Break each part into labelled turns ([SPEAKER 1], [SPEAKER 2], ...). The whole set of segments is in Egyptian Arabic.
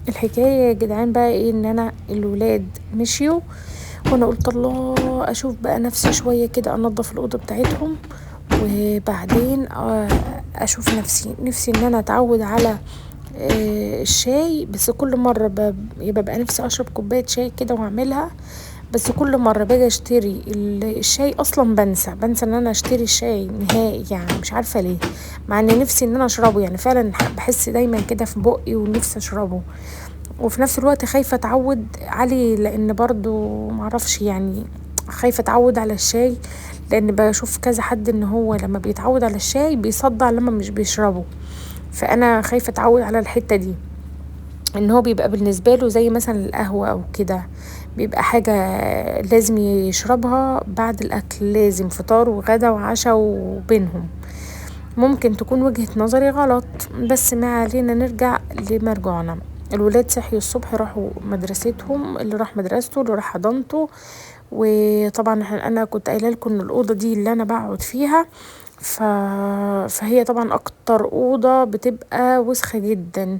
[SPEAKER 1] الحكاية يا جدعان بقى ايه، ان انا الولاد مشيوا وانا قلت الله اشوف بقى نفسي شوية كده، انضف الاوضة بتاعتهم وبعدين اشوف نفسي ان انا اتعود على الشاي. بس كل مرة ببقى نفسي اشرب كوباية شاي كده واعملها، بس كل مرة باجي اشتري الشاي اصلا بنسى ان انا اشتري الشاي نهائي، يعني مش عارفه ليه، مع ان نفسي ان انا اشربه، يعني فعلا بحس دايما كده في بقي ونفسي اشربه، وفي نفس الوقت خايفة اتعود عليه، لان برضو معرفش يعني خايفة اتعود على الشاي، لان بشوف كذا حد ان هو لما بيتعود على الشاي بيصدع لما مش بيشربه، فانا خايفة اتعود على الحتة دي، ان هو بيبقى بالنسبة له زي مثلا القهوة او كده، بيبقى حاجة لازم يشربها بعد الاكل، لازم فطار وغدا وعشاء وبينهم. ممكن تكون وجهه نظري غلط، بس ما علينا، نرجع لمرجعنا. الولاد صحيوا الصبح راحوا مدرستهم، اللي راح مدرسته اللي راح حضانته. وطبعا انا كنت قايله لكم ان الاوضة دي اللي انا بقعد فيها، فهي طبعا اكتر اوضة بتبقى وسخة جدا،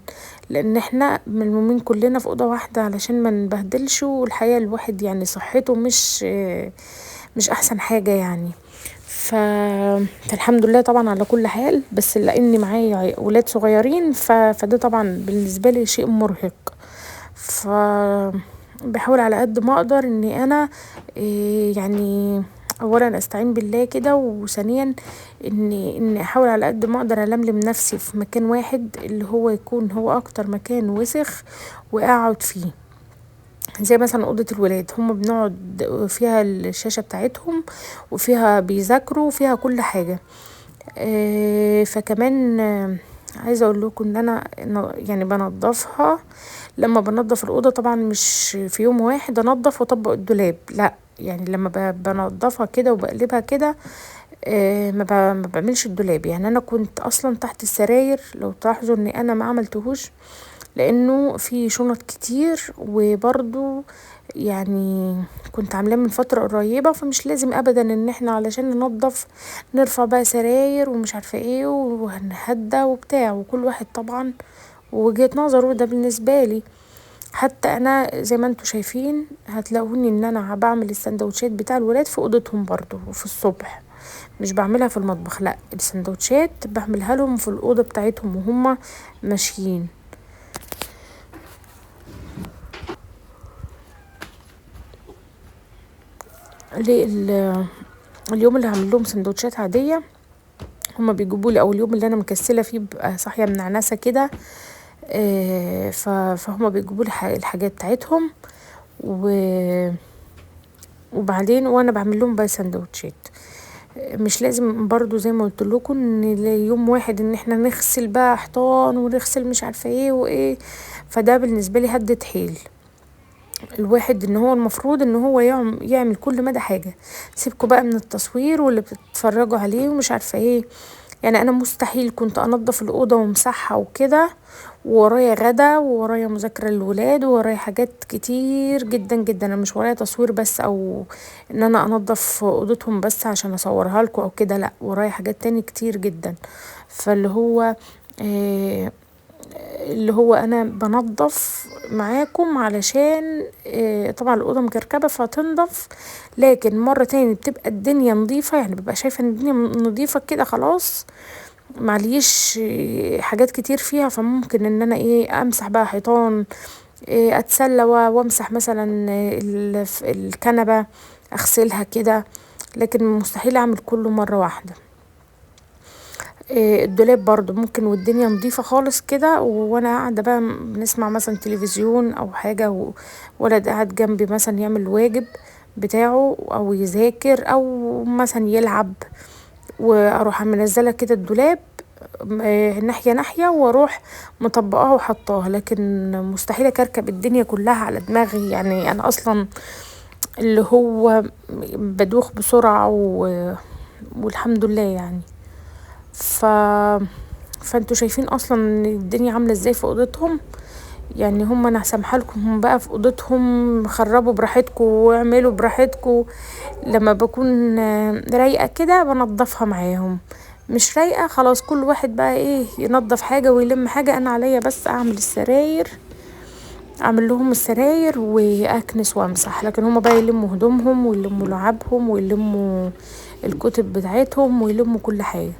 [SPEAKER 1] لان احنا ملمومين كلنا في اوضة واحدة علشان ما نبهدلش، والحقيقة الواحد يعني صحته مش احسن حاجة يعني. فالحمد لله طبعا على كل حال، بس لان معايا ولاد صغيرين فده طبعا بالنسبة لي شيء مرهق، بحاول على قد ما اقدر اني انا يعني اولا استعين بالله كده، وثانيا اني احاول على قد ما اقدر الملم نفسي في مكان واحد اللي هو يكون هو اكتر مكان وسخ واقعد فيه، زي مثلا اوضة الولاد هم بنقعد فيها الشاشة بتاعتهم وفيها بيذاكروا وفيها كل حاجة. فكمان عايزه اقول لكم ان انا يعني بنضفها، لما بنضف الاوضة طبعا مش في يوم واحد انضف واطبق الدولاب، لا، يعني لما بنضفها كده وبقلبها كده ما بعملش الدولاب. يعني انا كنت اصلا تحت السراير لو تلاحظوا ان انا ما عملتهوش، لانه في شنط كتير، وبرضو يعني كنت عاملاه من فترة قريبه، فمش لازم ابدا ان احنا علشان ننضف نرفع بقى سراير ومش عارفه ايه وهنهدى وبتاع، وكل واحد طبعا ووجهة نظره. ده بالنسبة لي. حتى انا زي ما انتم شايفين هتلاقوني ان انا بعمل السندوتشات بتاع الولاد في اوضتهم برضو في الصبح، مش بعملها في المطبخ، لا، السندوتشات بعملها لهم في الاوضة بتاعتهم وهم ماشيين. ليه اليوم اللي هعمل لهم سندوتشات عادية هما بيجيبوا لي، او اليوم اللي انا مكسله فيه ببقى صاحية من عناسه كده، فهم بيجيبوا لي الحاجات بتاعتهم، وبعدين وانا بعمل لهم بقى سندوتشات. مش لازم برضو زي ما قلت لكم ان يوم واحد ان احنا نغسل بقى حيطان ونغسل مش عارفه ايه وايه، فده بالنسبة لي هدة حيل الواحد، ان هو المفروض ان هو يعمل كل مدى حاجة. سيبكوا بقى من التصوير واللي بتتفرجوا عليه ومش عارفه ايه، يعني انا مستحيل كنت انضف الاوضة وامسحها وكده، وورايا غدا وورايا مذاكرة للولاد وورايا حاجات كتير جدا جدا، انا مش ورايا تصوير بس او ان انا انضف اوضتهم بس عشان اصورها لكم او كده، لا، ورايا حاجات تاني كتير جدا. فاللي هو اللي هو انا بنضف معاكم علشان طبعا الاوضة مكركبه فتنضف، لكن مرة تاني بتبقى الدنيا نظيفة، يعني ببقى شايفه ان الدنيا نظيفة كده خلاص، معليش حاجات كتير فيها، فممكن ان انا امسح بقى حيطان، اتسلى وامسح مثلا الكنبة اغسلها كده، لكن مستحيل اعمل كله مرة واحدة. الدولاب برضو ممكن والدنيا نظيفة خالص كده وانا قاعدة بقى بنسمع مثلا تلفزيون او حاجة، وولد قاعد جنبي مثلا يعمل الواجب بتاعه او يذاكر او مثلا يلعب، واروح منزله كده الدولاب ناحية ناحية واروح مطبقاها وحطاها، لكن مستحيل اكركب الدنيا كلها على دماغي. يعني انا اصلا اللي هو بدوخ بسرعة والحمد لله يعني. فانتوا شايفين اصلا الدنيا عامله ازاي في اوضتهم، يعني هم انا سامحه لكم بقى في اوضتهم، خربوا براحتكم واعملوا براحتكم. لما بكون رايقة كده بنضفها معاهم، مش رايقة خلاص كل واحد بقى ينظف حاجة ويلم حاجة، انا عليا بس اعمل السراير. اعمل لهم السراير واكنس وامسح، لكن هما بقى يلموا هدومهم ويلموا لعبهم ويلموا الكتب بتاعتهم ويلموا كل حاجة.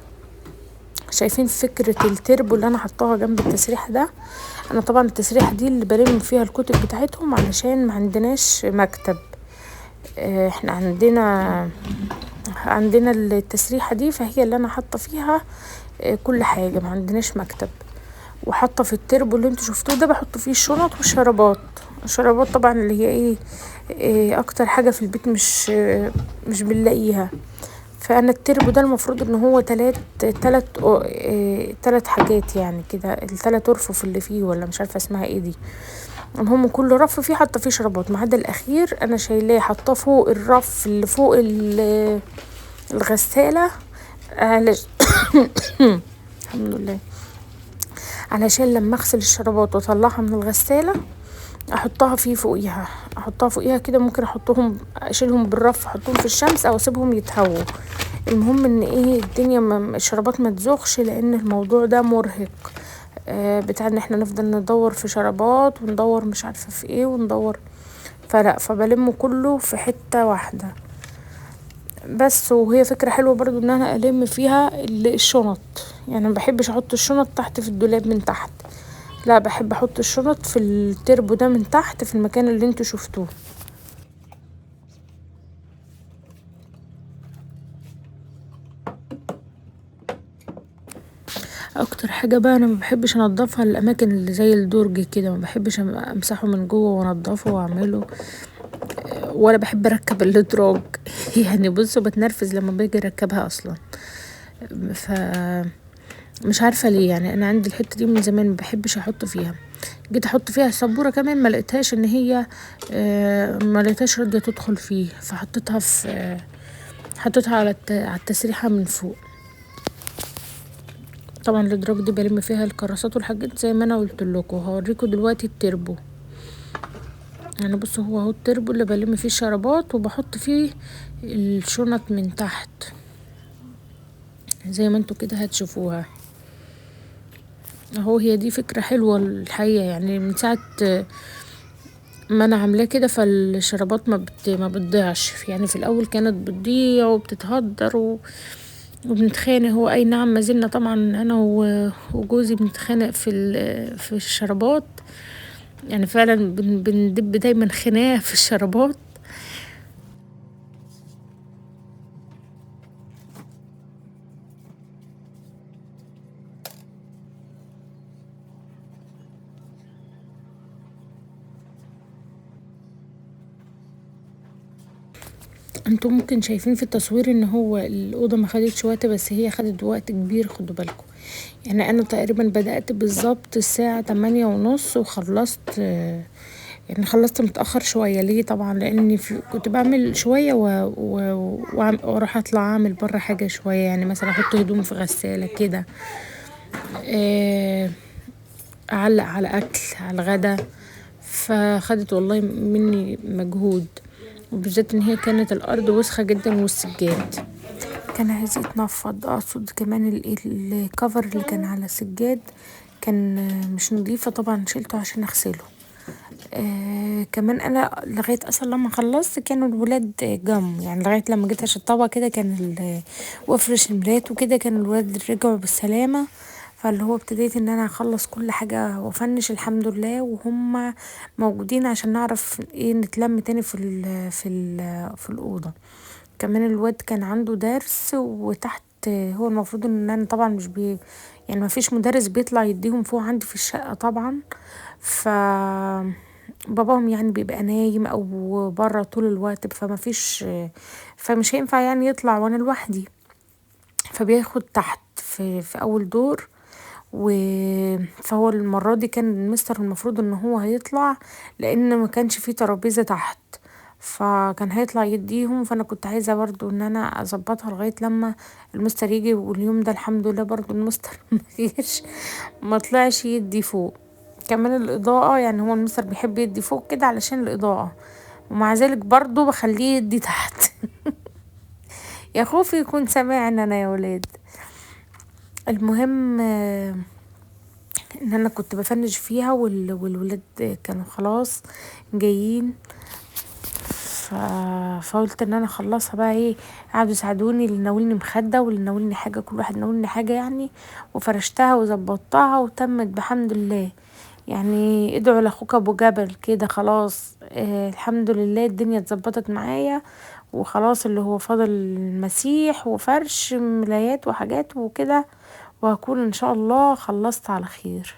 [SPEAKER 1] شايفين فكرة التربو اللي انا حطاها جنب التسريح ده؟ انا طبعا التسريح دي اللي بلم فيها الكتب بتاعتهم علشان ما عندناش مكتب، احنا عندنا التسريحه دي، فهي اللي انا حاطه فيها كل حاجة، ما عندناش مكتب. وحاطه في التربو اللي انتوا شفتوه ده بحط فيه الشنط والشرابات. الشرابات طبعا اللي هي ايه اكتر حاجة في البيت مش بنلاقيها. فانا التربو ده المفروض ان هو تلات حاجات يعني كده، التلات ارفف اللي فيه ولا مش عارفه اسمها ايه دي. المهم كل رف فيه حاطه فيه شرابات، ما عدا الاخير انا شايلاه حاطاه فوق الرف اللي فوق الغسالة الحمد لله، علشان لما اغسل الشرابات واطلعها من الغسالة احطها فيه فوقيها، احطها فوقيها كده. ممكن احطهم اشيلهم بالرف احطهم في الشمس او اسيبهم يتهووا. المهم ان ايه الدنيا الشرابات ما تزوخش، لان الموضوع ده مرهق، بتاع ان احنا نفضل ندور في شرابات وندور مش عارفه في ايه وندور، فلا، فبلمه كله في حتة واحدة بس. وهي فكرة حلوة برضو ان انا الم فيها الشنط، يعني ما بحبش احط الشنط تحت في الدولاب من تحت، لا بحب احط الشنط في التربو ده من تحت في المكان اللي انتوا شفتوه. اكتر حاجة بقى انا ما بحبش انضفها الاماكن اللي زي الدرج كده، ما بحبش امسحه من جوه وانضفه واعمله، ولا بحب اركب الادراج يعني بصوا بتنرفز لما باجي اركبها اصلا، ف مش عارفه ليه، يعني انا عندي الحتة دي من زمان ما بحبش احط فيها. جيت احط فيها السبوره كمان ما لقيتهاش ان هي ما لقيتهاش راضية تدخل فيه، فحطيتها في حطيتها على التسريحه من فوق. طبعا الادراج دي بلم فيها الكراسات والحاجات زي ما انا قلت لكم. هوريكم دلوقتي التربو، يعني بصوا هو اهو التربو اللي بلم فيه الشرابات وبحط فيه الشنط من تحت زي ما انتوا كده هتشوفوها اهو. هي دي فكرة حلوة الحقيقة، يعني من ساعة ما انا عاملاه كده فالشرابات ما بتضيعش، يعني في الاول كانت بتضيع وبتتهدر وبنتخانق. هو اي نعم ما زلنا طبعا انا وجوزي بنتخانق في الشرابات، يعني فعلا بندب دايما خناقة في الشرابات. انتم ممكن شايفين في التصوير ان هو الأوضة ما خدتش وقت، بس هي خدت وقت كبير، خدوا بالكم. يعني انا تقريبا بدأت بالظبط الساعة 8:30 وخلصت، يعني خلصت متأخر شوية. ليه؟ طبعا لاني كنت بعمل شوية واروح اطلع اعمل برا حاجة شوية، يعني مثلا احط هدوم في غسالة كده، اعلق على اكل على الغدا، فخدت والله مني مجهود، وبالذات ان هي كانت الارض وسخة جدا والسجاد كان عايز يتنفض. اقصد كمان الكفر اللي كان على السجاد كان مش نضيفة، طبعا شيلته عشان اغسله. كمان انا لغاية اصلا لما خلصت كانوا الولاد جم، يعني لغاية لما جيت اشطبها كده كان وافرش الملايات وكده كان الولاد رجعوا بالسلامة، فاللي هو ابتديت ان انا اخلص كل حاجة وافنش الحمد لله وهم موجودين عشان نعرف ايه نتلم تاني في الأوضة. كمان الواد كان عنده درس وتحت، هو المفروض ان انا طبعا مش يعني ما فيش مدرس بيطلع يديهم فوق عندي في الشقة طبعا، ف باباهم يعني بيبقى نايم او بره طول الوقت، فما فيش، فمش هينفع يعني يطلع وانا لوحدي، فبياخد تحت في اول دور. فهو المرة دي كان المستر المفروض ان هو هيطلع لان ما كانش فيه ترابيزة تحت، فكان هيطلع يديهم، فانا كنت عايزة برضو ان انا اظبطها لغاية لما المستر يجي. واليوم ده الحمد لله برضو المستر ما طلعش يدي فوق. كمان الاضاءة، يعني هو المستر بيحب يدي فوق كده علشان الاضاءة، ومع ذلك برضو بخليه يدي تحت يا خوفي يكون سامعنا انا يا ولاد. المهم ان انا كنت بفنش فيها والولاد كانوا خلاص جايين، فقلت ان انا اخلصها بقى ايه. قعدوا يساعدوني، اللي ناولني مخده واللي ناولني حاجة، كل واحد ناولني حاجة يعني، وفرشتها وظبطتها وتمت بحمد الله. يعني ادعوا لاخوك ابو جبل كده خلاص، الحمد لله الدنيا اتظبطت معايا وخلاص، اللي هو فاضل مسيح وفرش ملايات وحاجات وكده، وهكون ان شاء الله خلصت على خير.